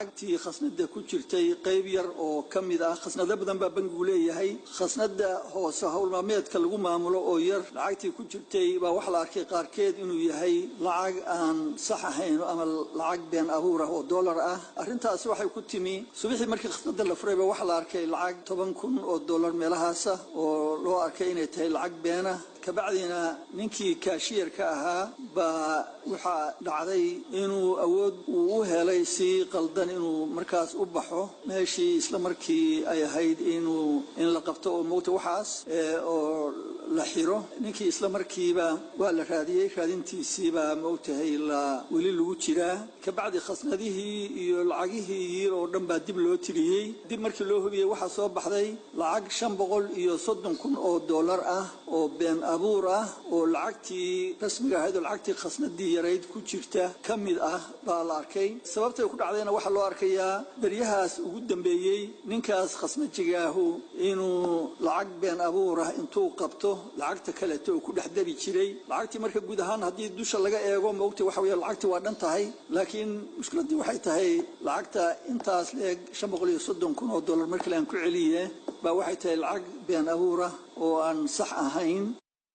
Lacagtii khasnada ku jirtay qayb yar oo ka mid ah, khasnado badan baa bangigu leeyahay, khasnada hoose howlmaalmeedka lagu maamulo oo yar lacagtii ku jirtay baa waxaa la arkay qaarkeed inuu yahay lacag aan sax ahayn ama lacag been abuur ah oo dollar ah. Arrintaasi waxay ku timi subixii markii khasnada la furayba waxaa la arkay lacag 10,000 oo dollar meelahaasa oo loo arkay inay tahay lacag beena. Kabacdina ninkii kaashiyarka ahaa baa waxaa dhacday inuu awood uu u helay si qaldan inuu markaas u baxo meeshii isla markii ay ahayd inuu in la qabto oo moogta waxaas oo la xiro. Ninkii isla markiiba waa la raadiyey, raadintiisiibaa moogtahay la weli lagu jiraa. Kabacdi khasnadihii iyo lacagihii yiil oo dhan baa dib loo tiriyey. Dib markii loo hubiyey waxaa soo baxday lacag 530,000 oo dollar ah oo been abuur ah oo lacagtii rasmiga ahayd oo lacagtii khasnadii yarayd ku jirta ka mid ah baa la arkay. Sababtay ku dhacdayna waxaa loo arkayaa beryahaas ugu dambeeyey ninkaas khasnajigaahu inuu lacag been abuur ah intuu qabto lacagta kaleeto uu ku dhex dari jiray lacagtii. Marka guud ahaan haddii dusha laga eego, maogta waxa weeye lacagtii waa dhan tahay, laakiin mushkiladdii waxay tahay lacagta intaas leeg, 530,000 oo dollar mar kale aan ku celiye, baa waxay tahay lacag been abuur ah oo aan sax ahayn.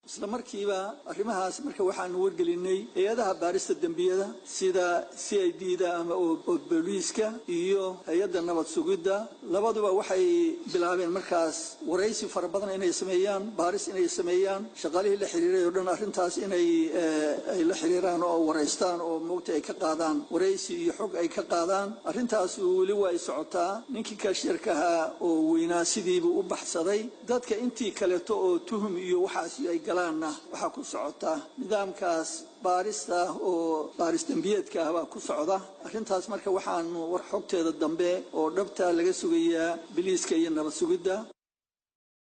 Isla markiiba arrimahaas marka waxaanu wargelinay hay-adaha baarista dembiyada sida CID da ama oo booliiska iyo hay-adda nabad sugidda. Labaduba waxay bilaabeen markaas waraysi fara badan inay sameeyaan, baaris inay sameeyaan, shaqaalihii la xiriiray oo dhan arrintaas inay ay la xiriiraan oo waraystaan oo moogta ay ka qaadaan waraysi iyo xog ay ka qaadaan. Arrintaas weli waa ay socotaa. Ninkii kaashiyarka ahaa oo weynaa sidiibuu u baxsaday. Dadka intii kaleeto oo tuhum iyo waxaas ay waxaa ku socota nidaamkaas baarista oo baaris dembiyeedka ah baa ku socda arrintaas. Marka waxaanu war xogteeda dambe oo dhabta laga sugayaa biliiska iyo nabad sugidda.